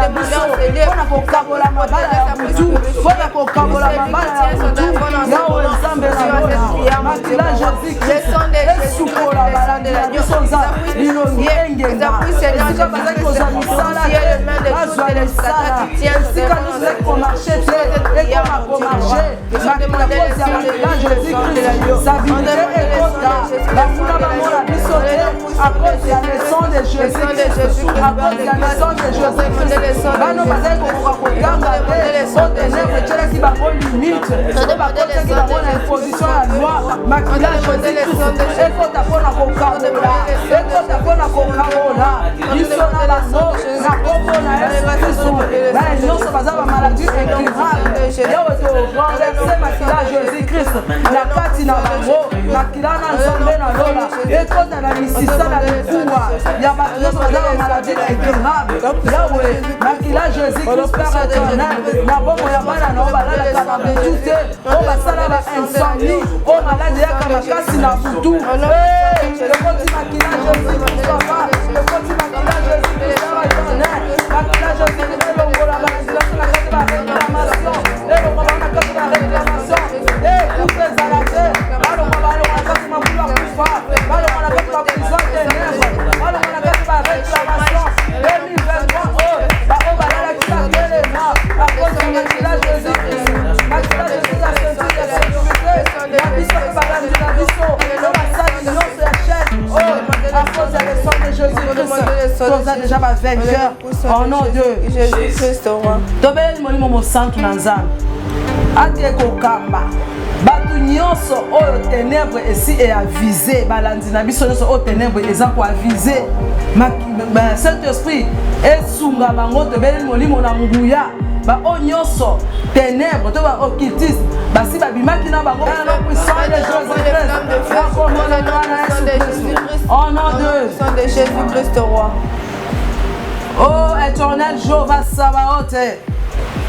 na biso mpo na kokabola mabala ya butu, mpo na kokabola mabala ya butu. Yawe Nzambe na lola, makila Jésus Christ esukola balandi na biso. Nzambe, bilongi engenga, esika bazali kozwa misala te, bazwa misala, esika nyonso ezali komarche te, ekoma komarche. Makila kozi ya makila Jésus Christ, stabilité ekota, banguna bamona biso te à cause ya le sang de Jésus Christ, à cause ya le sang de Jésus Christ. Bano bazali kokoka kotanga te, o ténèbre etielaki bango limite, oyo bakotisaki bango na imposition ya loi. Makila Jésus Christ ekota mpo na kokabola, ekota mpo na kokabola biso na bango na kombo na Yesu Kristu. Bana nyonso baza bamaladi incurable, yawe, torenverse makila Jésus Christ na kati na bango. Makila na Nzambe na lola ekota na misisa na mikuwa ya bato nyonso baza bamaladi incurable. Yawe, makila Jésus Christ, Père éternel, na bongo ya bana na oyo balalaka na butu te, oyo basala ba insomnie, oyo maladi eyaka makasi na butu, ekoti makila Jésus Christ, papa, ekoti makila Jésus Christ, Père éternel. Makila Jésus Christ elongola barésultation na kati baréclamation, elongola bango na kati baréclamation, ekufa ezala te. Balongwa, balongwa na kati mabulu ya kufa, balongwa na kati baprison ténèbre, balongwa na kati baréclamation. 2023 oyo, baoyo balalaki batelema à cause ya makila Jésus Christ. Makila Jésus, la ceinture de sécurité na biso mpe balandi na biso to basali nyonso ya chaîne oyo, à cause ya le sang de Jésus Christ, toza déjà bavainqueur au nom de Jésus-Christ roi. Tobeleli Molimo Mosantu na Nzambe ate kokamba bato nyonso oyo ténèbre esi eaviser, balandi na biso nyonso oyo ténèbre eza koaviser, Saint Esprit esunga bango. Tobeleli Molimo na nguya, baoyo nyonso ténèbre to baoccultiste basi babimaki na bango, na puissance de Jésus Christ, na kombo na na Yesu Christ, au nom de de Jésus-Christ roi. Oh éternel Jéhovah Sabaoth,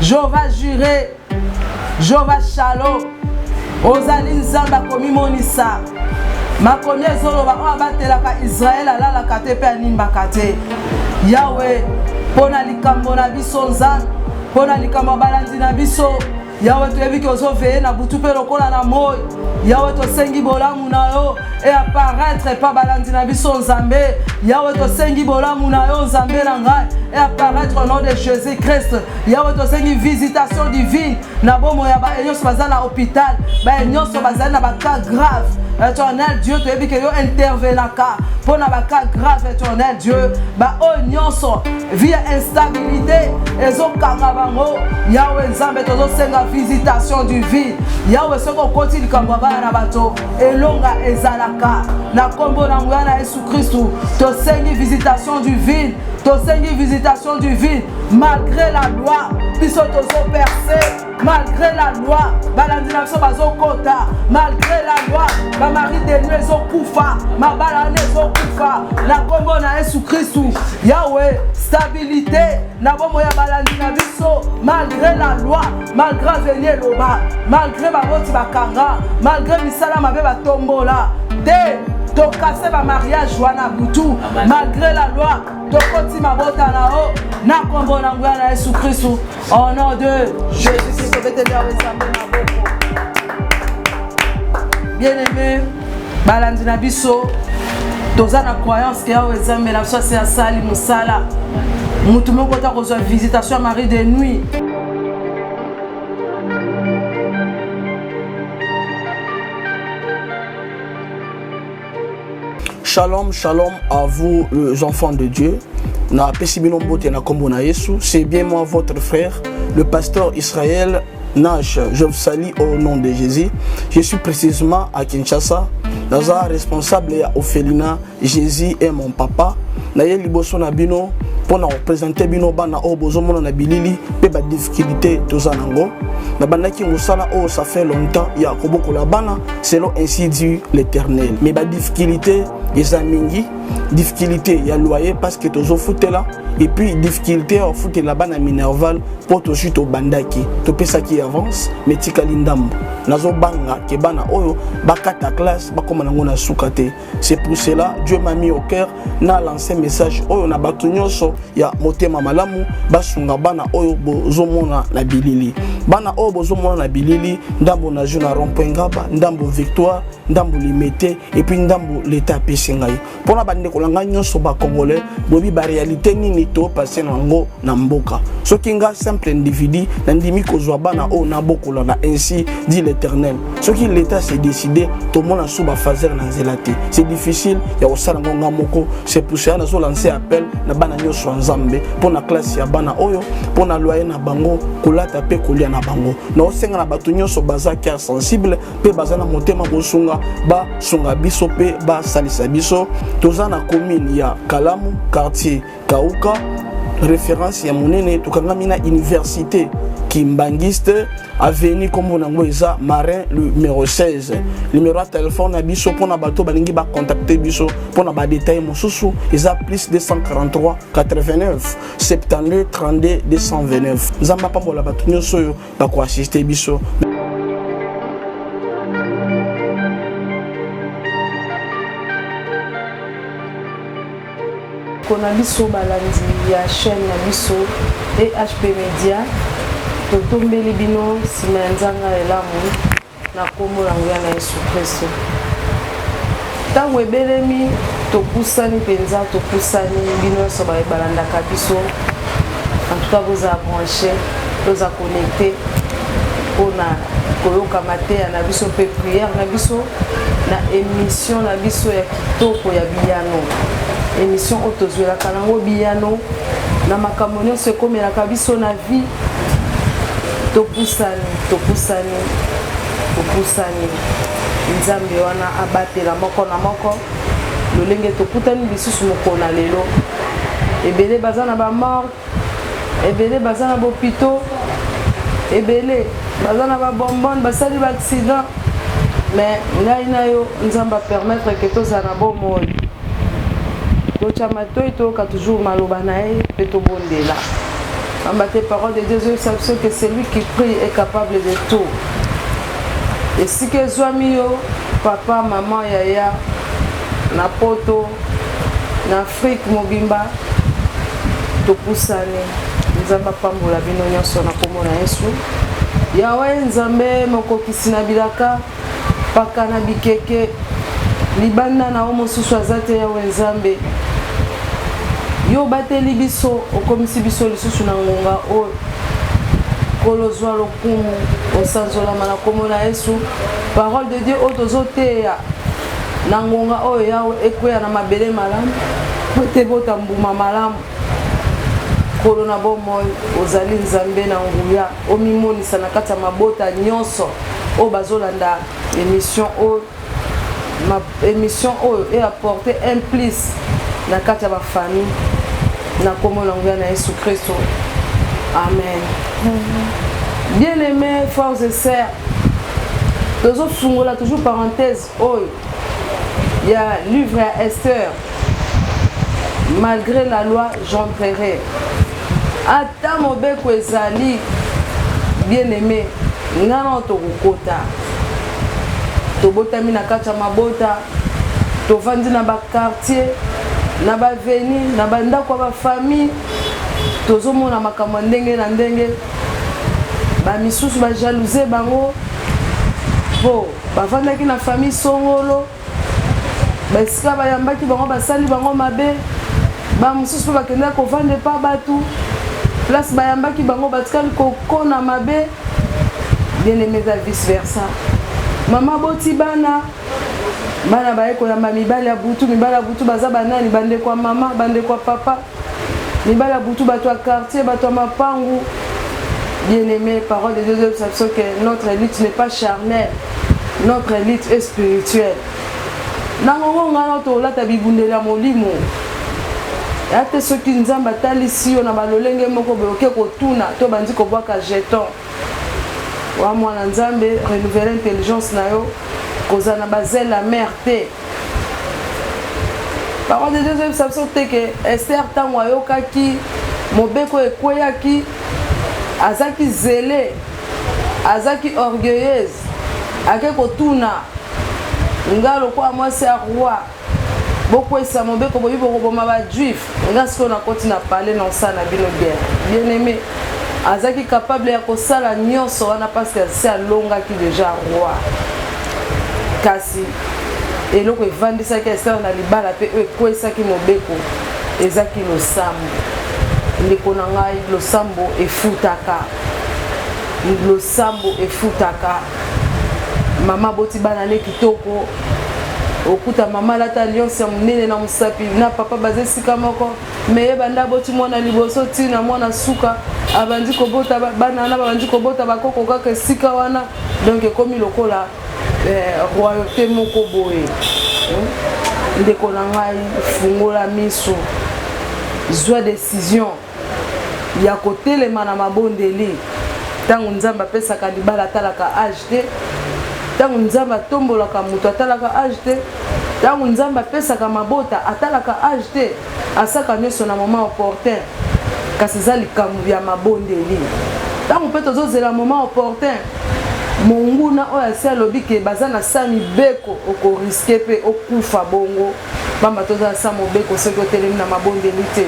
Jéhovah Jireh, Jéhovah Shalom, ozali Nzambe akomimonisa. Makomi ezoloba oyo abatelaka Israele alalaka te mpe animbaka te. Yawe, mpo na likambo na biso, Nzambe, mpo na likambo ya balandi na biso, Yawe, toyebi ke ozoveye na butu mpe lokola na moi. Yawe, tosengi bolamu na yo e apparaître epa balandi na biso. Nzambe Yawe, tosengi bolamu na yo, Nzambe na ngai, e apparaître au nom de Jésus Christ. Yawe, tosengi visitation divine na bomoi ya baye nyonso baza na hôpital, baye nyonso bazali na bacas grave. Éternel Dieu, toyebi ke yo intervenaka mpo na bacas grave. Éternel Dieu, baoyo nyonso vie ya instabilité ezokanga bango, Yawe Nzambe, tozosenga visitation divine. Yawe, soki okoti likambo ya bana na bato, elonga ezalaka. Na nkombo na nguya na Yesu Kristu, tosengi visitation divine, tosengi visitation divine. Malgré la loi, biso tozopercer. Malgré la loi, balandi na biso bazokota. Malgré la loi, bamari de nuit ezokufa, mabala wana ezokufa na nkombo na Yesu Kristu. Yawe, stabilité na bomoi ya balandi na biso malgré la loi, malgré avenir eloba, malgré baboti bakanga, malgré misala mabe batombola te, tokase bamariage wana butu. Malgré la loi, tokoti mabota na yo na nkombo na nguya na Yesu Kristu, au nom de Jésus Christ. Obeteli Yawe Nzambe maboko. Bien aimé balandi na biso, toza na croyance ke Yawe Nzambe na biso asi asali mosala. Motu moko ta kozwa visitation ya mari de nuit. Shalom, shalom à vous, les enfants de Dieu. Na pesi bino mbote na kombo na Yesu. C'est bien moi, votre frère, le pasteur Israël Nash. Je vous salue au nom de Jésus. Je suis précisément à Kinshasa. Naza responsable ya orphelinat Jésus est mon papa. Naye liboso na bino mpona koprésenter bino bana oyo bozomona na bilili mpe badifficulté toza nango. Nabandaki mosala oyo ça fait longtemps ya kobokola bana selon ainsi dit l'Éternel, mais badifficulté eza mingi, difficulté ya loyer parce que tozofutela, et puis difficulté ya kofutela bana minerval mpo tozwi, tobandaki, topesaki avance mais tikali ndambo. Nazobanga ke bana oyo bakata classe, bakóma nango na suka te. C'est pour cela Dieu m'a mis au cœur na lancer message oyo na bato nyonso ya motema malamu, basunga bana oyo bozomona na bilili. Bana oyo bozomona na bilili, ndambo nazwi na rond-point Ngaba, ndambo Victoire, ndambo Limete, et puis ndambo leta apesi ngai. Mpona bandeko na ngai nyonso bacongolais, boyebi baréalité nini topase na yango na mboka. Soki nga simple individu nandimi kozwa bana oyo nabokola na ainsi dit l'Éternel, soki l'État s'est décidé, tomona so bafaser na nzela te, c'est difficile ya kosala yango nga moko. C'est pour cela nazolancer appel na bana nyonso ya Nzambe mpo na classe ya bana oyo, mpo na loyer na bango, kolata mpe kolia na bango. Naosenga na bato nyonso baza cœur sensible mpe baza na motema kosunga, basunga biso mpe basalisa biso. Toza na commune ya Kalamu, quartier Kauka, référence ya monene. Tokangami na université Kimbangiste, avenue nkombo nango eza Marin numéro 16. Numéro ya telefone na biso mpona bato balingi bacontacte biso mpona badetail mosusu eza plus 243 89 72 32 229. Nzambe apambola bato nyonso oyo bakoassiste biso. Kona biso balandi ya chaîne na biso EHP Media, totombeli bino nsima ya nzanga elamu na nkombo na nguya na Yesu Kristo. Ntango ebelemi, topusani mpenza, topusani. Bino nyonso balandaka biso, en tout cas bozala branché, toza connecté mpona koyoka mateya na biso mpe prière na biso na émission na biso ya kitoko ya biyano, émission oyo tozwelaka nango biyano na makambo nyonso ekomelaka biso na vie. Topusani, topusani, topusani. Nzambe wana abatela moko na moko. Lolenge tokutani lisusu mokolo na lelo, ebele baza na bamorgue, ebele baza na bopito, ebele baza na babombone, basali baaccident, mais ngai na yo, Nzambe apermettre ke tozala na bomoi, totya matoi, toyoka toujours maloba na ye mpe tobondela, pamba te parole de Dieu ezoyebisa biso ke celui qui prie est capable de tout. Esika ezwami yo, papa, mama, yaya, na poto, na Afrique mobimba, topusani. Nzambe apambola bino nyonso na kombo na Yesu. Yawe Nzambe mokokisi na bilaka, paka na bikeke, libanda na yo mosusu aza te. Yawe Nzambe, yo obateli biso, okomisi biso lisusu na ngonga oyo. Nkolo, zwa lokumu, osanzolama na kombo na Yesu. Parole de Dieu oyo tozoteya na ngonga oyo, Yawe, ekweya na mabele malamu po ete bota mbuma malamu. Nkolo na bomoi, ozali Nzambe na nguya, omimonisa na kati ya mabota nyonso oyo bazolanda émission oyo. Émission oyo eapporte un plus na kati ya bafamille, na kombo na nguya na Yesu Kristo, amen. Bien aimé frères et sœurs, tozofungola toujours parenthèse oyo ya livre ya Esther. Malgré la loi, j'entrerai. Ata mobeko ezali, bien aimé, nga na tokokota. Tobotami na kati ya mabota, tovandi na baquartier, na baavenue, na bandako ya bafamille, tozomona makambo ya ndenge na ndenge. Bamisusu bajalouse bango mpo bavandaki na famille songolo, baesika bayambaki bango, basali bango mabe. Bamosusu mpe bakendaki kovanda epa bato, place bayambaki bango, batikali kokona mabe. Bien aimé, eza vice versa. Mama boti bana, bana baye koyamba mibali ya butu. Mibali ya butu baza banani? Bandeko ya mama, bandeko ya papa, mibali ya butu, bato ya quartier, bato ya mapangu. Bien aimé, parole de Dieu biso que notre lutte n'est pas charnelle, notre lutte est spirituelle. Na ngongo ngai na tolata bibundeli ya molimo ya te. Soki Nzambe atalisi yo na balolenge moko boye, oke kotuna to bandi kobwaka jeton wa mwana Nzambe, renouvelle intelligence na yo, kozala na bazele ya mare te. Parole de Dieu ezoyebisa biso te ke Esther ntango ayokaki mobeko ekweyaki, azaki zele, azaki orgueilleuse, ake kotuna nga lokola mwasi ya roi bokwesa mobeko boyi bokoboma bajuif nga sikoyo nakoti na palais na osala na bino guerre. Bien aimé, azaki capable ya kosala nyonso wana parce que asi alongaki deja roi. Kasi eloko evandisaki Esther na libala mpe oyo ekweisaki mobeko ezaki losambo. Ndeko na ngai, losambo efutaka, losambo efutaka. Mama aboti bana ne kitoko, okuta mama alata alliance ya monene na mosapi na papa baza esika moko, me ye banda aboti mwana liboso ti na mwana suka abandi kobota bana wana, babandi kobota bakoko kaka esika wana, donc ekomi lokola eh, royauté moko boye. Ndeko na ngai, fungola miso, zwa décision ya kotelema na mabondeli. Ntango Nzambe apesaka libala atalaka age te, ntango Nzambe atombolaka moto atalaka age te, ntango Nzambe apesaka mabota atalaka age te, asaka nyonso na moment opportun. Kasi eza likambo ya mabondeli. Ntango mpe tozozela moment opportun, monguna oyo asi alobi ke baza na sa mibeko, okoriske mpe okufa bongo, pamba toza na sa mobeko soki otelemi na mabondeli te.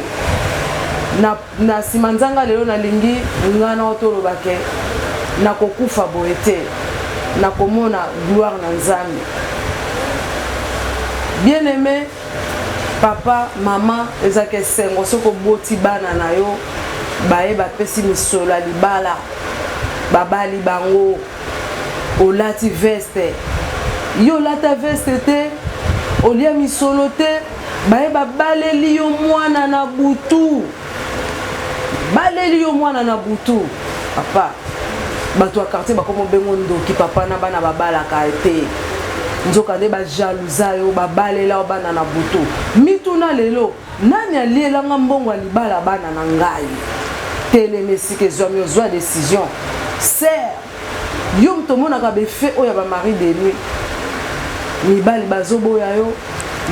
Na, na nsima nzanga lelo nalingi ngai na toloba ke nakokufa boye te, nakomona gloire na Nzambe. Bien aimé papa, mama, ezalaka esengo soki oboti bana na yo baye bapesi misolo ya libala, babali bango, olati veste, yo olata veste te, olia misolo te, baye babaleli yo mwana na butu, baleli yo mwana na butu. Papa, bato ya quartier bakoma obengo ndoki, papa na bana babalaka te, nzoka nde bajalousa yo, babalela yo bana na butu. Mituna lelo, nani alielanga mbongo ya libala bana na ngai? Telema esika ezwami, ozwa décision. Sœur, yo moto omonaka befe oyo ya bamari de nuit, mibali bazoboya yo,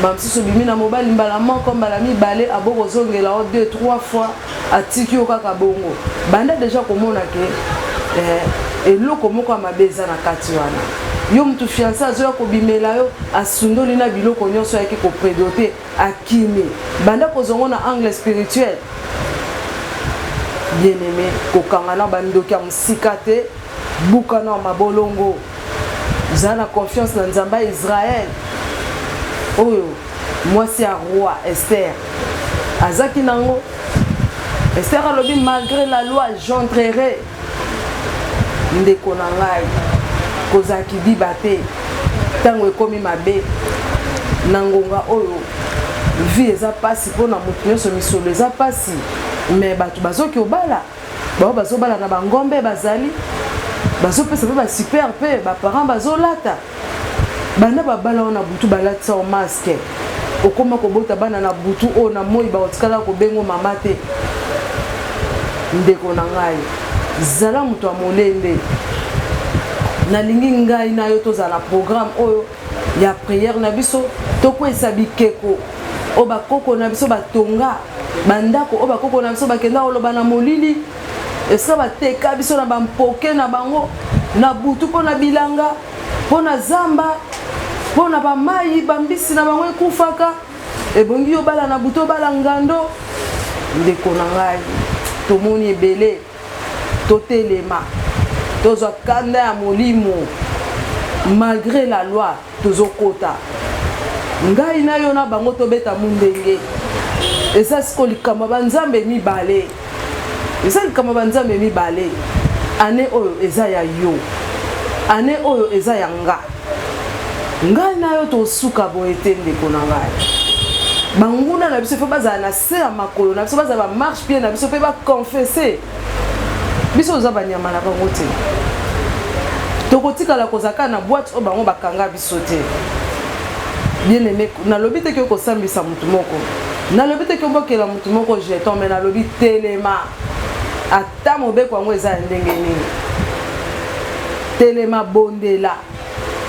mosusu obimi na mobali mbala moko mbala mibale, abokozongela yo 2 3 fois, atiki yo kaka bongo. Banda deja komona ke eloko moko ya mabe eza na kati wana. Yo mutu fiancé azoya kobimela yo, asundoli na biloko nyonso ayaki kopredote, akimi. Banda kozongo na angle spirituel. Bien aimé, kokanga na bandoki ya mosika te, buka na mabolongo, zala na confiance na Nzambe ya Israël. Oyo mwasi ya roi Esther azaki nango. Esther alobi malgré la loi j'entrerai. Ndeko na ngai, kozala kidiba te ntango ekomi mabe na ngonga oyo vie eza pasi mpona moto nyonso, misolo eza pasi, me bato bazoki obala, bao bazobala na bangombe, bazali bazopesa mpe basuper mpe baparent bazolata. Banda babala wana butu balatisa o masque, okoma kobota bana na butu oyo na moi bakotikala kobengo mama te. Ndeko na ngai, zala moto ya molende. Nalingi ngai na yo tozala na programme oyo ya prière na biso, tokweyisa bikeko oyo bakoko na biso batonga, bandako oyo bakoko na biso bakenda koloba na molili, esika bateka biso na bampoke na bango na butu mpo na bilanga, mpo na zamba, mpo na bamai, bambisi na bango ekufaka. Ebongi yo bala na butu, obala ngando. Ndeko na ngai, tomoni ebele, totelema, tozwa kanda ya molimo. Malgré la loi tozokota, ngai na yo na bango tobeta mundenge. Eza siko likambo ya banzambe mibale, eza likambo ya banzambe mibale. Ane oyo eza ya yo, ane oyo eza ya nga. Ngai na yo tosuka boye te. Ndeko na ngai, banguna na biso mpe bazala na se ya makolo na biso, bazala ba marche pied na biso mpe baconfesse biso toza banyama na bango te. Tokotikala kozala kaka na boîte oyo bango bakanga biso te. Bien aimé, nalobi te ke okosambisa motu moko, nalobi te ke obokela motu moko jeton, me nalobi telema, ata mobeko yango eza ya ndenge nini, telema, bondela.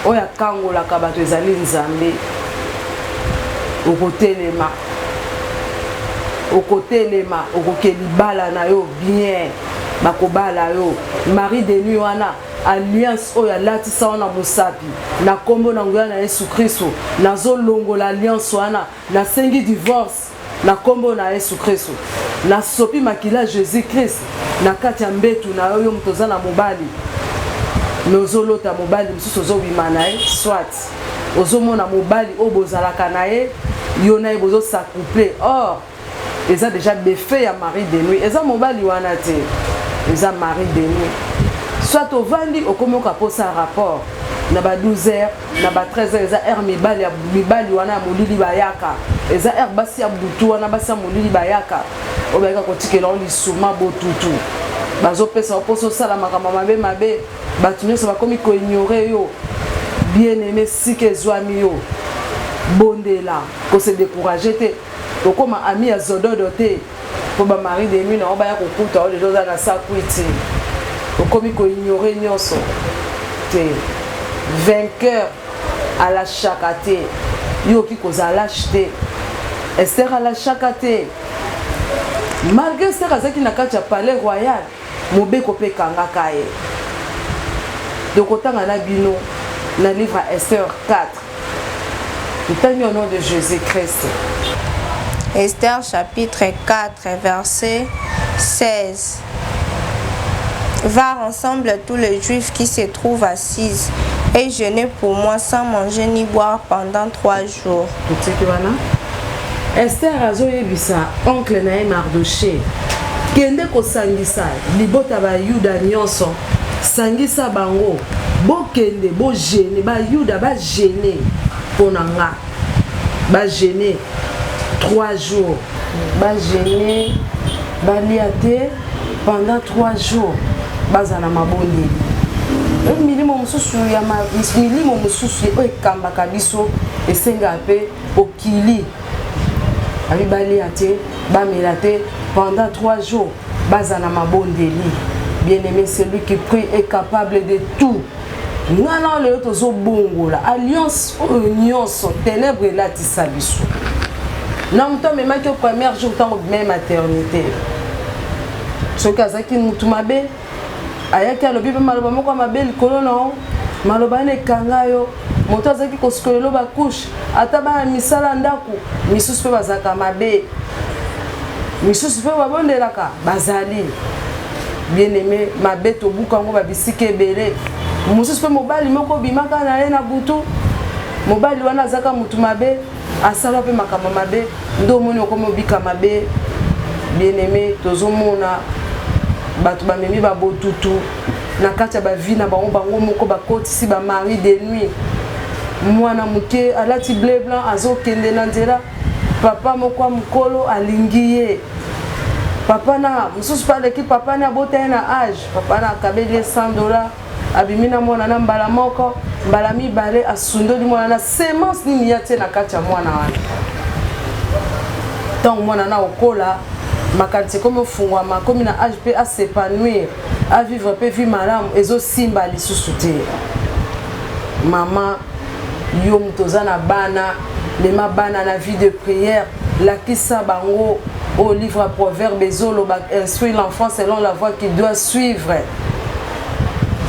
Oyo akangolaka bato ezali Nzambe. Okotelema, okotelema, okoke libala na yo bien, bakobala yo. Mari de nuit wana, alliance oyo alatisa wana mosapi na nkombo na nguya na Yesu Kristo, nazolongola alliance wana, nasengi divorce na nkombo na Yesu Kristo. Nasopi makila Jésus Christ na kati ya mbetu na yo. Yo moto oza na mobali me ozolota mobali mosusu, ozobima na ye, soit ozomona mobali oyo bozalaka na ye, yo na ye bozos'accoupler, or eza déjà befe ya mari de nuit. Eza mobali wana te, eza mari de nuit. Soit ovandi, okomi oka posa rapport na ba 12 heures, na ba 13 heures, eza heure mibali ya mibali wana ya molili bayaka, eza heure basi ya butu wana, basi ya molili bayaka, oyo bayaka kotikela o lisuma botutu, bazopesa mposa osala makambo mabe mabe. Bato nyonso bakomi koignorer yo. Bien aimé, sika ezwami yo, bondela, kose décourager te, okóma ami ya zododo te, mpo bamari de nuit nango baya kokuta oyo deja oza na sakwiti, okomi koignorer nyonso te. Vainqueur alâchaka te. Yo okoki kozala lâche te. Ester alâchaka te. Malgré Ester azalaki na kati ya palais royal, mobeko mpe ekangaka ye. Tokotanga na bino na livre ya Ester 4. Totangi au nom de Jésus Christ. Esther chapitre 4, verset 16. Va, rassemble tous les Juifs qui se trouvent à Suse et jeûnez pour moi sans manger ni boire pendant 3 jours. Totiki wana. Ester azoyebisa oncle na ye Mardoche: kende kosangisa libota bayuda nyonso, sangisa bango, bokende bojeûner, bayuda bajeûner mpo na nga, bajeûner 3 jours, bajeûner, balia te pendant 3 jours, bazala na mabondeli. Oyo milimo mosusu ya milimo mosusu oyo ekambaka biso, esengaka mpe okili abi balia te, bamela te pendant 3 jours, baza na mabondeli. Bien aimé, celui qui prie est capable de tout. Nga na lelo tozobongola alliance oyo nyonso ténèbre elatisa biso na moto amemaki yo premier jour ntango bimai maternité. Soki azalaki mutu mabe, ayaki, alobi mpe maloba moko ya mabe likolo na yo, maloba wana ekanga yo. Moto azalaki kosukolela bacouches, ata bana misala ya ndako misusu mpe bazalaka mabe, misusu mpe babondelaka, bazali. Bien aimé, mabe tobuka yango babisika ebele. Mosusu mpe mobali moko obimaka na ye na butu, mobali wana azaka mutu mabe, asala mpe makambo mabe, nde omoni okomi obika mabe. Bien aimé, tozomona bato bamemi babotutu na kati ya bavie na bango, bango moko bakotisi bamari de nuit. Mwana moke alati bleu blanc, azokende na nzela, papa moko ya mokolo alingi ye. Papa na mosusu mpe aleki papa na abota ye na age. Papa na akabeli ye 100 $, abimi na mwana na mbala moko, mbala mibale, asundoli mwana na semence nini ya tie na kati ya mwana wana. Ntango mwana na okola, makanisi ekomi ofungwama, akomi na age mpe as'épanouir, avivre mpe vie malamu, ezosimba lisusu te. Mama, yo moto oza na bana, mema bana na vie de prière, lakisa bango au livre ya Proverbe ezoloba: instruire l'enfant selon la voie qu'il doit suivre.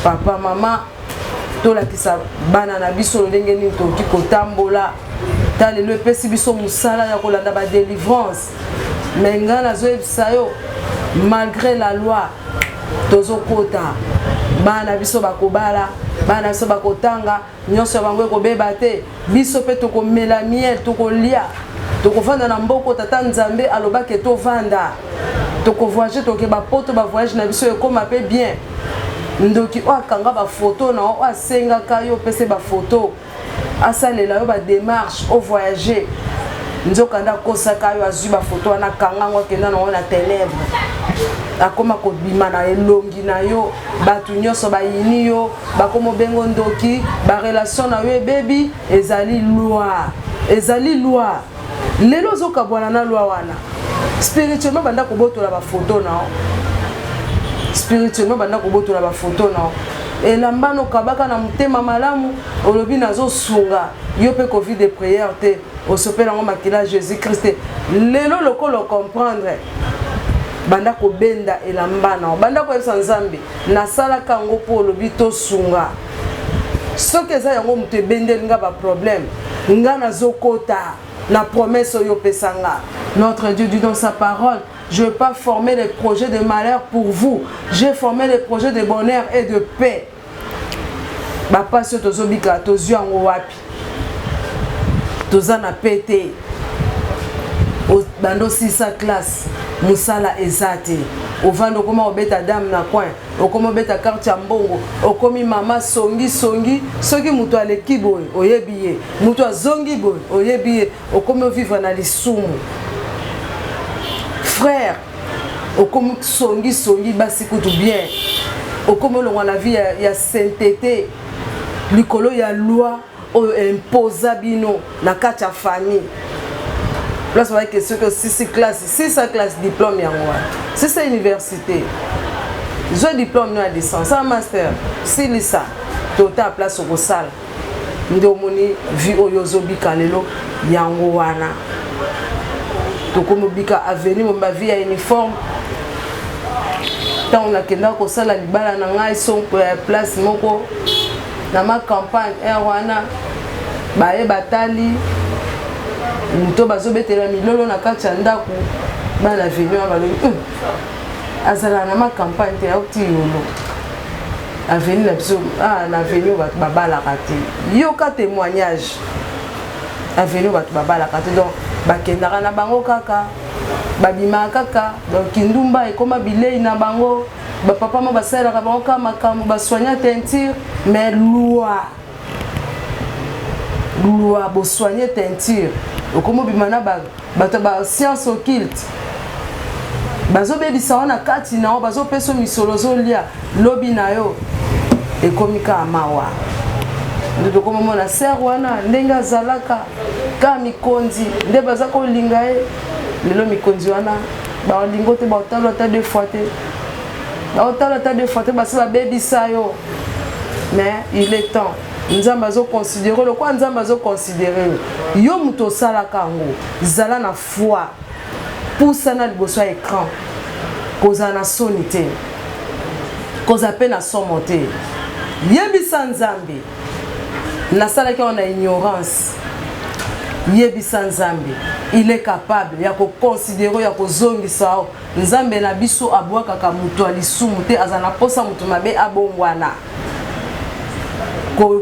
Papa, mama, tolakisa bana na biso lolenge nini tokoki kotambola. Ta lelo epesi biso mosala ya kolanda badélivrance, mais ngai nazoyebisa yo, malgré la loi, tozokota. Bana biso bakobala, bana biso bakotanga, nyonso ya bango ekobeba te. Biso mpe tokomela miel, tokolia, tokovanda na mboko tata Nzambe alobaki tovanda, tokovoyage, toke bapoto, bavoyage na biso ekóma mpe bien. Ndoki oyo akanga bafoto na oyo asengaka yo opesa bafoto, asalela yo badémarche, ovoyage, nzokande akosaka yo, azwi bafoto wana, akanga yango, akenda nango na ténèbre, akóma kobima na elongi na yo. Bato nyonso bayini yo, bakóma obengo ndoki, barelation na yo ebebi. Ezali loi, ezali loi. Lelo ozokabwana na loi wana spirituellement. Banda kobotola bafoto na yo spirituellement, banda kobotola bafoto na yo. Elamba nokabaka na motema malamu, olobi nazosunga yo mpe, kovie de prière te. Osopela yango makila ya Jésus Christ te. Lelo lokola ocomprendre, banda kobenda elamba na yo, banda koyebisa Nzambe nasalaka yango mpo olobi tosunga. Soki eza yango moto ebendeli nga ba problème, nga nazokota na promesse oyo opesa nga. Notre Dieu dit dans sa parole, je veux pas former les projets de malheur pour vous, j'ai formé les projets de bonheur et de paix. Bapasi oyo tozobika tozwi yango wapi? Toza na paix te. Banda osisa classe, mosala eza te, ovandi okoma kobeta dame na coin, okomi obeta carte ya mbongo, okomi mama songi songi. Soki moto aleki boye oyebi ye, moto azongi boye oyebi ye, okomi ovivre na lisumu. Frère, okomi songi songi basi kutu bien, okomi olongwa na vie ya sainteté likolo ya loi oyo imposa bino na kati ya famille. Place bayeke soki osisi classe, sisa classe, diplôme yango wana, sisa université, zwa diplôme no ya licence, a master, silisa tota place okosala. Nde omoni vie oyo ozobika lelo yango wana. Tokomi obika avenue momba vie ya uniforme. Ntango nakendaka kosala libala na ngai sonko ya place moko na ma campagne, heure wana baye batali moto bazobetela milolo na kati ya ndako, bana avenue wana balobi azalaka na ma campagne te, auti yolo avenue na biso. Na avenue bato babalaka te. Yoka témoignage, avenue bato babalaka te, donc bakendaka na bango kaka, babimaka kaka, donc kindumba ekoma bilei na bango. Bapapa mo basalelaka bango kaka makambo, basoigna teinture, mais loi bosoigne teinture, okomi obima na bato ba science occulte, bazobebisa wana kati na yo, bazopesa misolo, ozolia lobi na yo ekomi kaka mawa. Nde tokomomona ser wana ndenge azalaka kaka mikonzi nde baza kolinga ye. Lelo mikonzi wana balingo te, baotala ata deux fois te, baotala ata deux fois te, basi babebisa yo. Mais il est temps, Nzambe azoconsidere, lokola Nzambe azoconsidere yo, yo moto osalaka yango, zala na foi, pusana liboso ya écran, kozala na soni te, kozala mpe na somo te. Yebisa Nzambe nasalaki yango na ignorance. Yebisa Nzambe, il est capable ya koconsidere, ya kozongisa yo. Nzambe na biso abwakaka moto ya lisumu te, aza na posa moto mabe abongwana.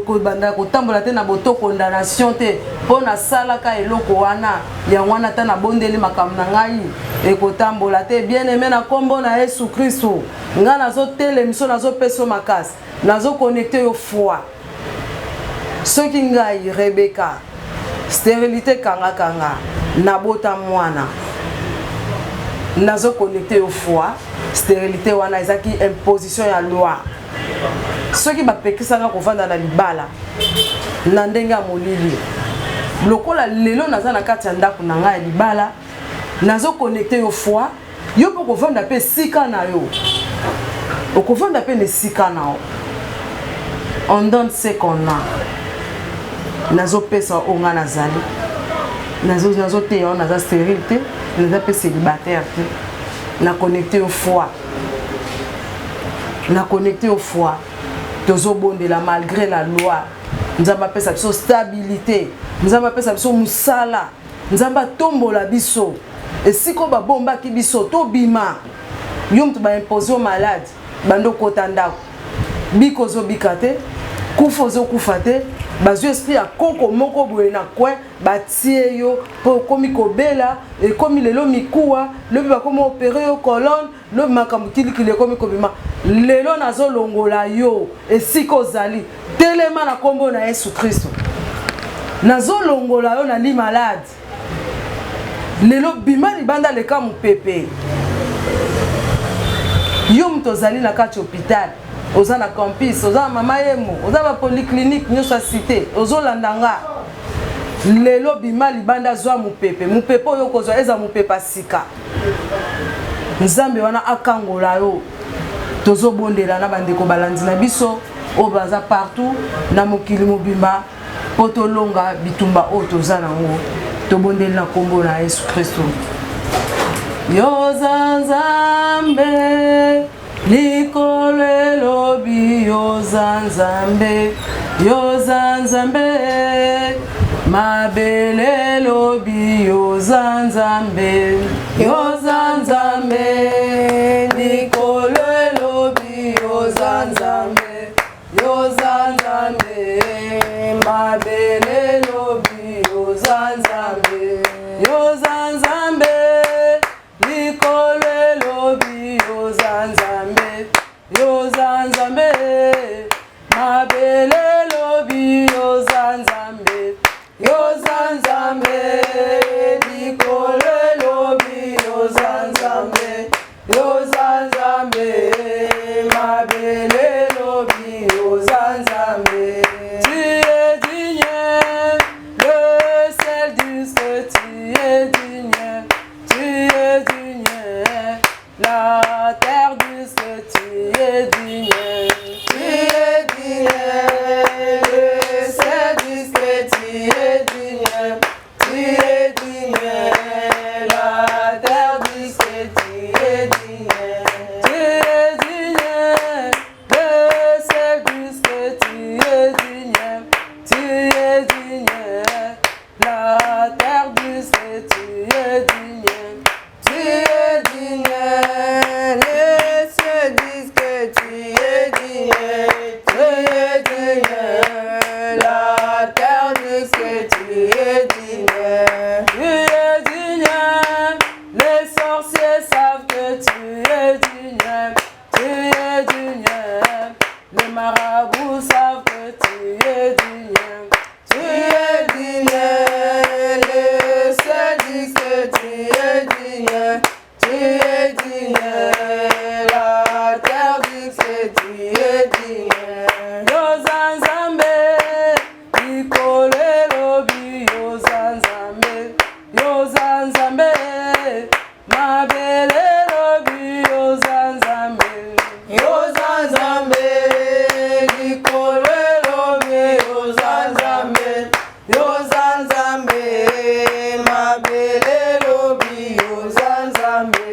Kobanda kotambola te na boto condamnation te, mpo nasalaka eloko wana, yango wana ata nabondeli makambo na ngai ekotambola te. Bien aimé, na nkombo na Yesu Kristu, ngai nazotelemiso, nazopesa makasi, nazokonekte yo foi. Soki ngai Rebeka, stérilité kangakanga, nabota mwana, nazokonekte yo foi. Stérilité wana ezalaki imposition ya loi. Soki bapekisanga kovanda na libala na ndenge ya molili, lokola lelo naza na kati ya ndako na ngai ya libala, nazokonekte yo foi. Yo mpo kovanda mpe esika na yo, okovanda mpe na esika na yo. On donne ce qu'on a. Nazopesa oyo ngai nazali, nazoteya oyo naza stérile te, naza mpe célibataire te. Na connecte yo foi, na connecte yo foi. Tozobondela malgré la loi, Nzambe apesa biso stabilité, Nzambe apesa biso mosala, Nzambe atombola biso esika oyo babombaki biso, tobima. Yo moto baimpose yo malade, banda okota ndako, bika ozobika te, kufa ozokufa te. Bazwi esprit ya koko moko boye na coin, batie yo mpo okomi kobela, ekomi lelo mikuwa, lobi bakomi opere yo colonne, lobi makambo kilikili ekomi kobima. Lelo nazolongola yo esika ozali, telema na nkombo na Yesu Kristo. Nazolongola yo na li malade lelo, bima libanda, leka mopepe. Yo moto ozali na kati hôpital, oza na campus, oza na mama yemo, oza na polyclinique nyonso ya cité, ozolanda nga lelo, bima libanda, zwa mopepe. Mopepe oyo okozwa eza mopepe ya sika. Nzambe wana akangola yo. Tozobondela na bandeko balandi na biso oyo baza partout na mokili mobimba mpo tolonga bitumba oyo toza nango. Tobondeli na nkombo na Yesu Kristo. Yoza Nzambe, likolo elobi yoza Nzambe, yoza Nzambe, mabele elobi yoza Nzambe, yoza Nzambe, likolo elobi yoza Nzambe. Yoza Nzambe, mabele lobi, yoza Nzambe, yoza Nzambe, likolo elobi, yoza Nzambe, yoza Nzambe, mabele lobi, yoza Nzambe, yoza Nzambe, likolo elobi, yoza Nzambe. Yoza Nzambe, mabele lobi, yoza Nzambe. Tu es digne, le ciel dit que tu es digne, tu es digne, la terre dit que tu es digne. Tu es digne, le ciel dit que tu es digne, tu es digne, la terre dit que tu es digne. Tu es digne, le ciel dit que tu es digne, tu es digne, la terre dit que tu es digne. Tu es digne, les cieux disent que tu es digne, tu es digne, la terre dit que tu es digne. Tu es digne, les sorciers savent que tu es digne, tu es digne, les marabouts savent que tu es digne. Tu es digne, les cieux disent que tu es digne, tu es digne, la terre dit que tu es digne. Yoza Nzambe, likolo elobi, yoza Nzambe, yoza Nzambe, mabele elobi, yoza Nzambe. Yoza Nzambe, likolo elobi, yoza Nzambe, yoza Nzambe, mabele elobi, yoza Nzambe.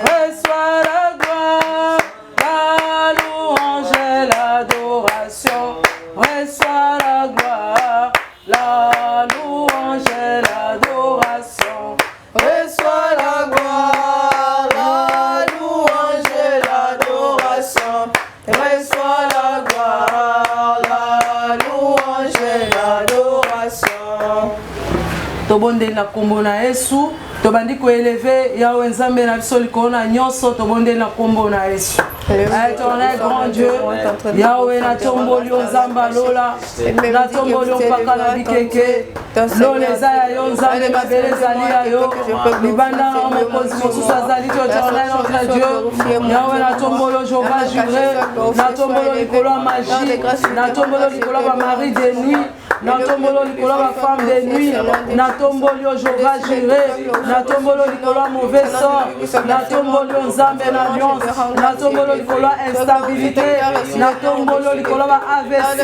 Reçois la gloire, la louange et l'adoration. Reçois la gloire, la louange et l'adoration. Reçois la gloire, la louange et l'adoration. Reçois la gloire, la louange et l'adoration. Tobondeli na nkombo na Yesu. Tobandi koélever Yawe Nzambe na biso likolo na nyonso. Tobondeli na nkombo na Yesu. Éternel grand Dieu, Yawe, natomboli yo, Nzambe alola, natomboli yo mpaka na bikeke. Lola eza ya yo, Nzambe, mabele ezali ya yo, libanda na mokonzi mosusu azali te. Éternel notre Dieu, Yawe, natomboli yo, Jéhovah Jireh, natomboli yo likolo ya magie, natomboli yo likolo ya bamari de nuit, natomboli yo likolo ya bafemme de nuit, natomboli yo, Jéhovah Jireh, natomboli yo likolo ya mauvais sort, natomboli yo, Nzambe na alliance, natomboli yo likolo ya instabilité, natomboli yo likolo ya ba AVC,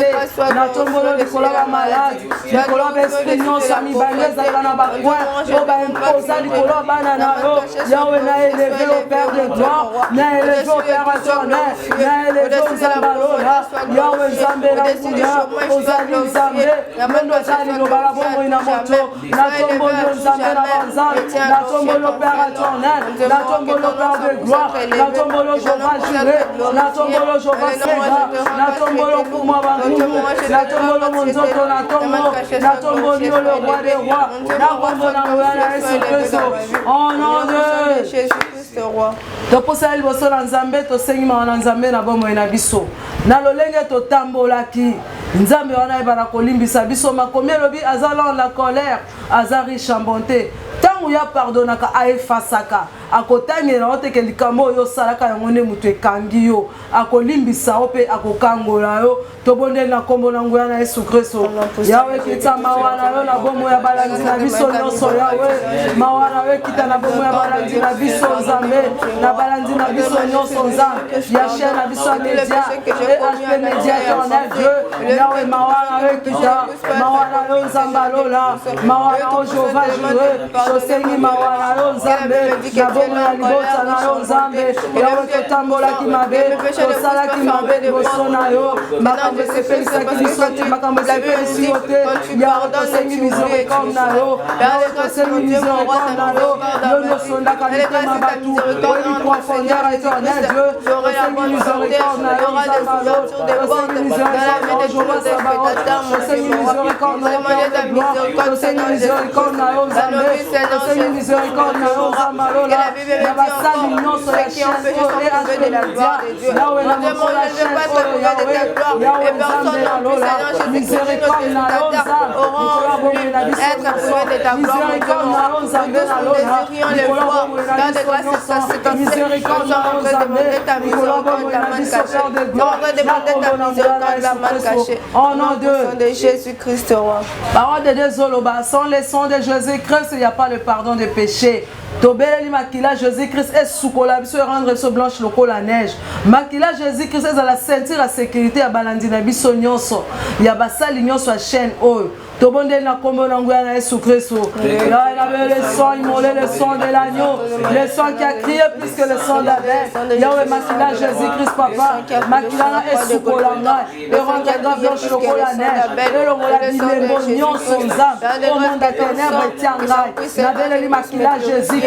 natomboli yo likolo ya bamalade, likolo ya baesprit nyonso ya mibali ezalaka na bacoin oyo baimposa likolo ya bana na yo. Yawe, na élevé au Père de gloire, na élevé au Père éternel, na élevé au Nzambe alola. Yawe, Nzambe na nguya, ozali Nzambe, mendo ozali liloba na bomoi na moto. Natomboli yo, Nzambe na banzambe, natomboli yo, Père éternel, natomboli yo, Père de gloire, natomboli yo, Jéhovah Jireh, natomboli yo, Jéhovah Sega, natomboli yo, Kumwa Bangungu, natomboli yo, Monzoto na ntongo, natomboli yo, le roi des rois, na kombo na nguya na Yesu Kristo, au nom de Jésus-Christ roi. Toposala liboso na Nzambe, tosengi mawa na Nzambe na bomoi na biso na lolenge totambolaki. Nzambe wana ayebana kolimbisa biso. Makomi elobi aza lent la colère, aza riche en bonté. Ntango ya pardonnaka, aefasaka. Akotangela yo te ke likambo oyo osalaka yango nde moto ekangi yo. Akolimbisa yo mpe akokangola yo. Tobondeli na nkombo na nguya na Yesu Kristo. Yawe, kitisa mawa na yo na bomoi ya balandi na biso nyonso. Yawe, mawa na yo ekita na bomoi ya balandi na biso, Nzambe, na balandi na biso nyonso, Nzambe ya chaîne na biso ya media EHP Media Éternel Dieu. Yawe, mawa na yo ekita, mawa na yo Nzambe alola, mawa na yo Jehova Jireh. Tosengi mawa na yo Nzambe na bomoi ya libota na yo, Nzambe. Yawe, totambolaki mabe, tosalaki mabe liboso na yo, makambo esepelisaki biso te, makambo esepelisi yo te. Yawe, tosengi miséricorde na yo. Yawe, tosengi miséricorde na yo. Yo nde osondaka mitema bato, oyebi profondeur. Éternel Dieu, tosengi miséricorde na yo, Nzambe alo. Tosengi miséricorde na yo, Jehova Sabaoth. Tosengi miséricorde na yo, Père de gloire. Tosengi miséricorde na yo, Nzambe. Tosengi miséricorde na yo, Nzambe alola, na basali nyonso ya chaîne oyo EHP Media. Yawe, na mokolo ya chaîne oyo, Yawe, Yawe Nzambe alola, miséricorde na yo, Nzambe, likolo ya bomoi na biso nyonso. Miséricorde na yo, Nzambe na lola, likolo ya bomoi na biso nyonso. Miséricorde na yo, Nzambe, likolo ya bomoi na biso, Père de gloire, na kombo na nguya na Yesu Kristo, au nom de Jésus-Christ roi. Parole de Dieu ezoloba: sans le sang de Jésus-Christ, il n'y a pas le pardon des péchés. Tobeleli makila Jésus-Christ esukola biso, erendre biso blanche lokola neige. Makila Jésus-Christ ezala ceinture ya sécurité ya balandi na biso nyonso, ya basali nyonso ya chaîne oyo. Tobondeli na kombo na nguya na Yesu Kristo. Le sang immolé, le sang de l'agneau, le sang qui a crié plus que le sang d'Abel. Yawe, makila Jésus-Christ, papa, makila na esukola ngai, erendre nga blanche lokola neige, elongola bilembo nyonso, Nzambe, o monde ya ténèbre etia ngai. Nabeleli makila Jésus-Christ,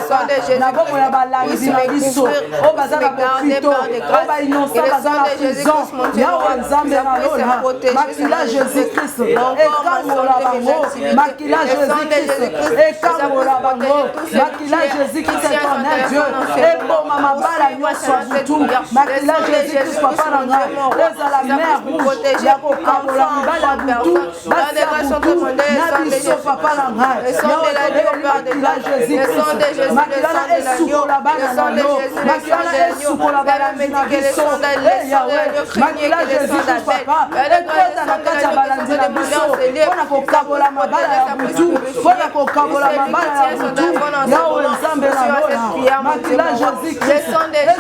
papa, na bomoi ya balandi na biso oyo baza na bopito, oyo bainnocent baza na prison. Yawe Nzambe na lola, makila Jésus-Christ ekangola bango, makila Jésus-Christ ekangola bango, makila Jésus-Christ, Éternel Dieu, eboma mabala nyonso ya butu. Makila Jésus-Christ, papa na ngai, ezala mer rouge ya kokabola mibali ya butu, basi ya butu na biso, papa na ngai. Yawe, tobeleli makila Jésus-Christ, makila na esukola bana na yo, makila na esukola balandi na biso. Yawe, makila Jésus-Christ, papa, ekota na kati ya balandi na biso mpona kokabola mabala ya butu, mpona kokabola mabala ya butu. Yawe Nzambe na lola, makila Jésus-Christ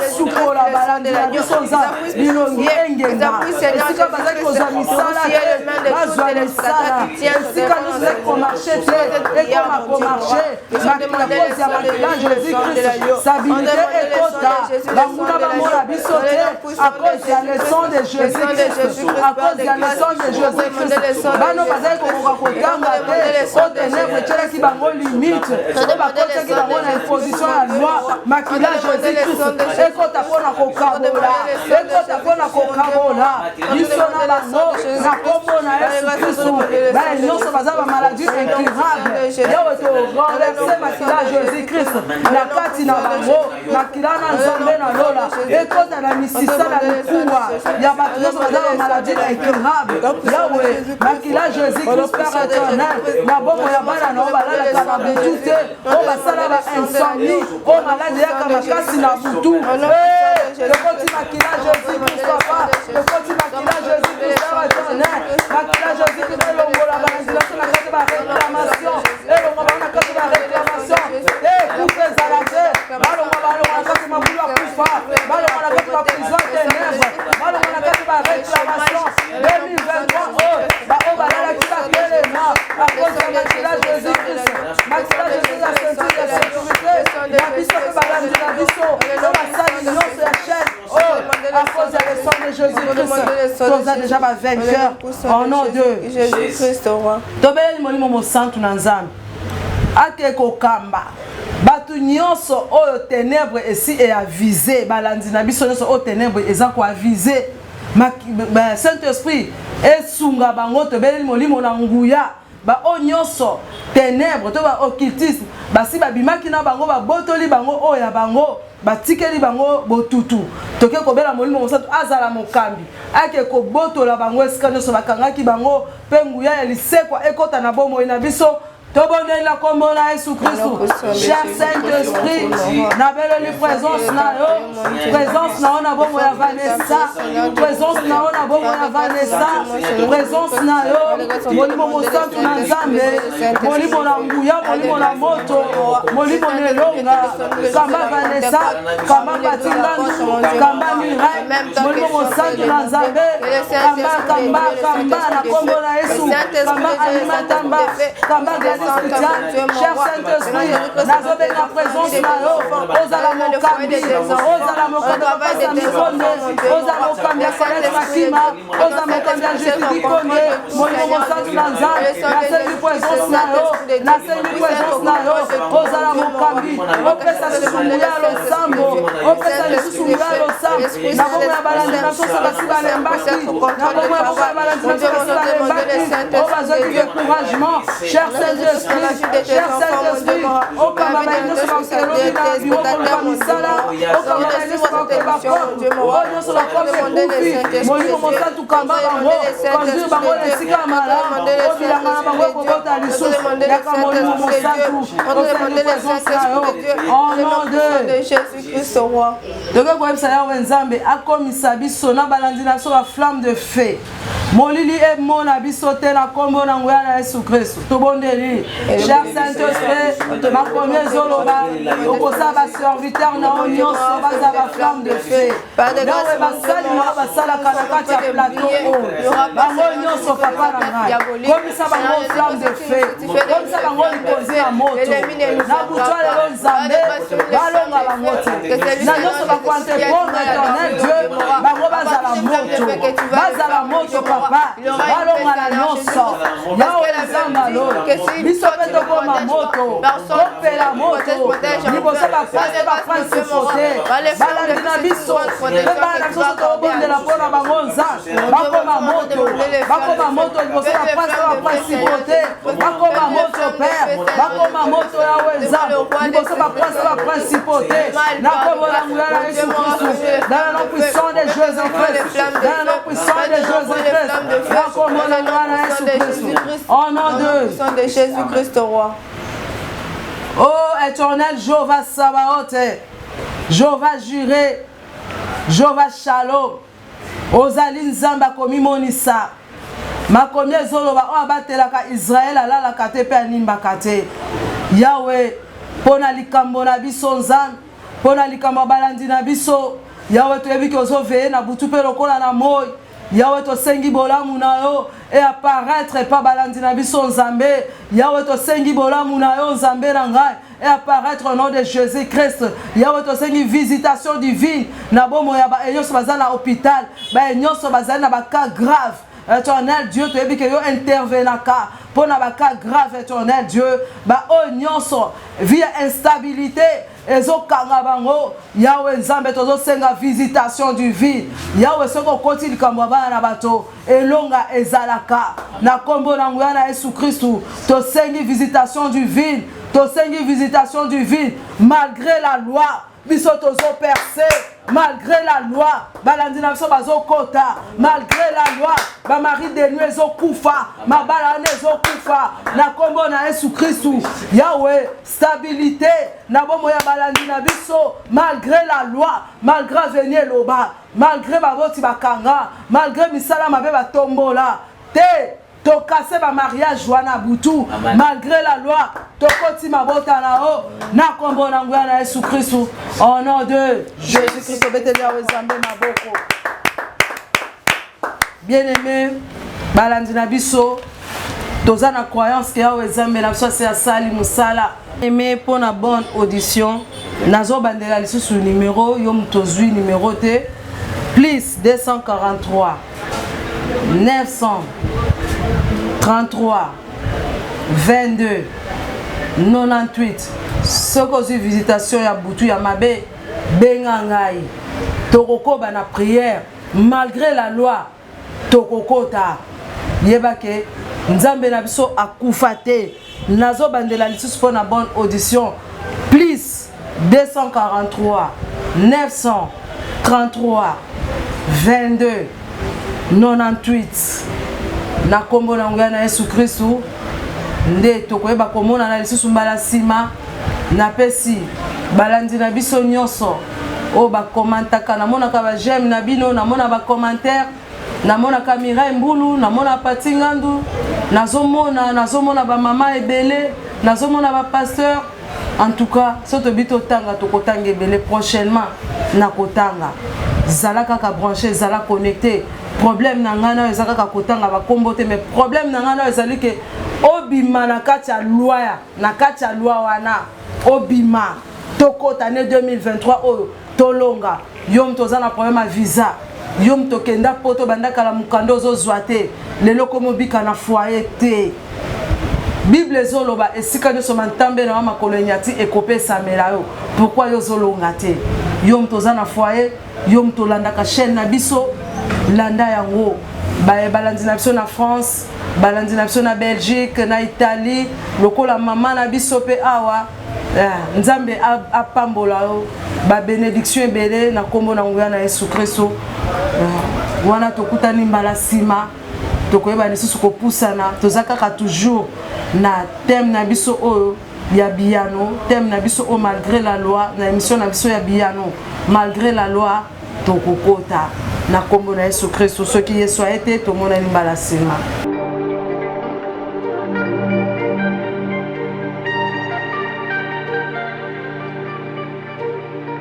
esukola balandi na biso. Nzambe, bilongi engenga, esika bazali kozwa misala te, bazwa misala, esika nyonso ezali komarcher te, ekoma komarcher à cause ya makila Jésus-Christ. Stabilité ekota, banguna bamona biso te à cause ya le sang de Jésus-Christ, à cause ya le sang de Jésus-Christ. Bano bazali kokoka kotanga te, o ténèbre etielaki bango limite, oyo bakotiaki bango na imposition ya loi, makila Jésus-Christ ekota mpona kokabola, ekota mpona kokabola biso na bango na kombo na Yesu Kristu. Baya nyonso baza bamaladie incurable, Yawe, torenverse makila Jésus-Christ na kati na bango. Makila na Nzambe na lola ekota na misisa na mikuwa ya bato nyonso baza bamaladie incurable. Yawe, makila Jésus-Christ, Père éternel, na bomoi ya bana na oyo balalaka na butu te, oyo basala ba insomnie, oyo maladi eyaka makasi na butu, tokoti makila Jésus-Christ, papa, tokoti makila Jésus-Christ, Père éternel. Makila Jésus-Christ elongola barésultation na kati baréclamation, elongola bango na kati baréclamation, ekufa ezala te. Balongwa, balongwa na kati mabulu ya kufa, balongwa na kati baprison ténèbre, balongwa na kati baréclamation. 2023 oyo, baoyo balalaki batelema à cause ya makila Jésus-Christ. Makila Jésus ya ceinture ya sécurité na biso mpe balandi na biso oyo basali nyonso ya chaîne oyo, à cause ya le sang de Jésus-Christ, toza déjà bavainqueur au nom de Jésus-Christ roi. Tobeleli Molimo Mosantu na Nzambe ake kokamba bato nyonso oyo ténèbre esi eaviser, balandi na biso nyonso oyo ténèbre eza koaviser. Saint Esprit esunga bango. Tobeleli Molimo na nguya, baoyo nyonso ténèbre to baoccultisme basi babimaki na bango, babotoli bango oyo ya bango, batikeli bango botutu. Toke kobela Molimo Mosantu azala mokambi, ake kobotola bango esika nyonso bakangaki bango, mpe nguya ya lisekwa ekɔta na bomoi na biso. Tobondeli na kombo na Yesu Kristu. Cher Saint-Esprit, nabeleli présence na yo, présence na yo na bomoi ya Vanessa, présence na yo na bomoi ya Vanessa, présence na yo, Molimo Mosantu na Nzambe, Molimo na nguya, Molimo na moto, Molimo na elonga, kamba Vanessa, kamba Pati Ngandu, kamba Mireille, Molimo Mosantu na Nzambe, kamba, kamba, kamba na kombo na Yesu, kamba Alima Tamba, kamba Gladys Kutia, cher Saint-Esprit, nazobenga présence na yo, ozala mokambi, ozala mokambi ya Pasta Mikonde, ozala mokambi ya Colette Makima, ozala mokambi ya Judith Konde, Molimo Mosantu na Nzambe, nasengi présence na yo, nasengi présence na yo, ozala mokambi, opesa lisusu nguya ya losambo, opesa lisusu nguya ya losambo, na bongo ya balandi na biso basi balembaki, na bongo ya balandi na biso basi balembaki, oyo bazwaki découragement. Cher Saint-Esprit, cher Saint-Esprit, okamba baye nyonso bakelobi na biro koluka misala, okamba baye nyonso bakoke bakope, oyo nyonso bakope ekufi, Molimo Mosantu kamba bango, conduire bango na esika ya malamu, oyo bilanga na bango ekobota lisusu, yaka Molimo Mosantu, osali présence na yo, au nom de Jésus-Christ roi. Tokoki koyebisa Yawe Nzambe akomisa biso na balandi na biso ba flamme de feu. Molili emona biso te na kombo na nguya na Yesu Kristo. Tobondeli. Cher Saint-Esprit, makomi ezoloba okosala ba serviteur na yo nyonso baza ba flamme de feu. Yawe basali na yo basalaka na kati ya plateau oyo. Bango nyonso papa na ngai. Komisa bango flamme de feu. Komisa bango likonzi na moto. Na butu lelo Nzambe balonga bango te. Na nyonso bakoentreprendre éternel Dieu, bango bazala moto. Bazala moto papa, balonga na nyonso. Yawe Nzambe alo, biso mpe tokoma moto, topela moto liboso baprince baprincipote balandi na biso mpe bana na biso so tokobondela mpo na bango Nzambe bakoma moto, bakoma moto liboso baprince baprincipote bakoma moto père bakoma moto yawe nzambe liboso baprince baprincipote na kombo na nguya na yesu kristu dans le nom puissant de jésus christ dans le nom puissant de jésus christ na kombo na nguya na yesu kristu au nom de jésus christ roi. Oh éternel Jéhovah Sabaoth, Jéhovah Jireh, Jéhovah Shalom, Ozali Nzambe akomimonisa. Makomi ezoloba oyo abatelaka Israel alalaka te mpe animbaka te. Yawe, mpo na likambo na biso Nzambe, mpo na likambo ya balandi na biso, Yawe, toyebi ke ozoveye na butu mpe lokola na moi. Yawe, tosengi bolamu na yo e apparaître epa balandi na biso Nzambe. Yawe, tosengi bolamu na yo Nzambe na ngai et apparaître au nom de Jésus-Christ. Yawe tosengi visitation divine na bomo ya ba nyonso baza na hôpital, ba nyonso bazali na ba cas grave. Éternel Dieu, toyebi ke yo intervenaka mpo na ba cas grave, éternel Dieu, ba oyo nyonso vie ya instabilité ezokanga bango. Yawe Nzambe, tozosenga visitation divine. Yawe, soki okoti likambo ya bana na bato, elonga ezalaka na kombo na nguya na Yesu Kristu. Tosengi visitation divine, tosengi visitation divine malgré la loi. Biso tozo percer malgré la loi, balandi na biso bazokota malgré la loi, bamari de nuit ezokufa, mabala wana ezokufa na kombo na Yesu Kristu. Yawe, stabilité na bomoi ya balandi na biso malgré la loi, malgré avenir eloba, malgré baboti bakanga, malgré misala mabe batombola te, tokase ba mariage wana butu malgré la loi, tokoti mabota na yo na kombo na nguya na Yesu Kristu, au nom de Jésus Christ. Obeteli Yawe Nzambe maboko. Bien-aimé balandi na biso, toza na croyance ke Yawe Nzambe na biso asi asali mosala. Aimé mpo na bonne audition, nazobandela lisusu numero yo moto ozwi numero te, plus 243 933 22 98. Soki ozwi visitation ya butu ya mabe, benga ngai, tokokoba na prière malgré la loi, tokokota. Yeba ke Nzambe na biso akufa te. Nazobandela lisusu mpo na bonne audition, plus 243 933 22 98 na kombo na nguya na Yesu Kristu. Nde tokoyeba komonana lisusu mbala nsima. Napesi balandi na biso nyonso oyo bakomantaka, namonaka ba j'aime na bino, namona ba commentaire, namonaka Mireille Mbulu, namona Pati Ngandu, nazomona nazomona bamama ebele, nazomona ba pasteur. En tout cas, so tobi totanga, tokotanga ebele. Prochainement nakotanga. Zala kaka branché, zala connecté. Problème na ngai nayo eza kaka kotanga bakombo te, mais problème na ngai nayo ezali ke obima na kati ya loi, na kati ya loi wana obima, tokota ne 2023 oyo tolonga. Yo moto oza na problème ya visa, yo moto okenda poto banda kala, mokanda ozozwa te, lelo komobika na foyer te. Bible ezoloba esika nyonso mantambe na wa makolo enyati ekopesamela yo. Pourquoi yo ozolonga te? Yo moto oza na foyer, yo moto olandaka chaîne na biso, landa yango. Balandi na biso na France, balandi na biso na Belgique, na Italie, lokola mama na biso mpe awa, eh, Nzambe apambola yo, babénédiction ebele na nkombo na nguya na Yesu Kristo. Eh, wana tokutani mbala nsima, tokoyeba lisusu kopusana. Toza kaka toujours na thème na biso oyo ya biyano, thème na biso oyo malgré la loi, na émission na biso ya biyano malgré la loi. Tokokota na nkombo na Yesu Kristo. Soki Yesu aye te, tomonani mbala nsima.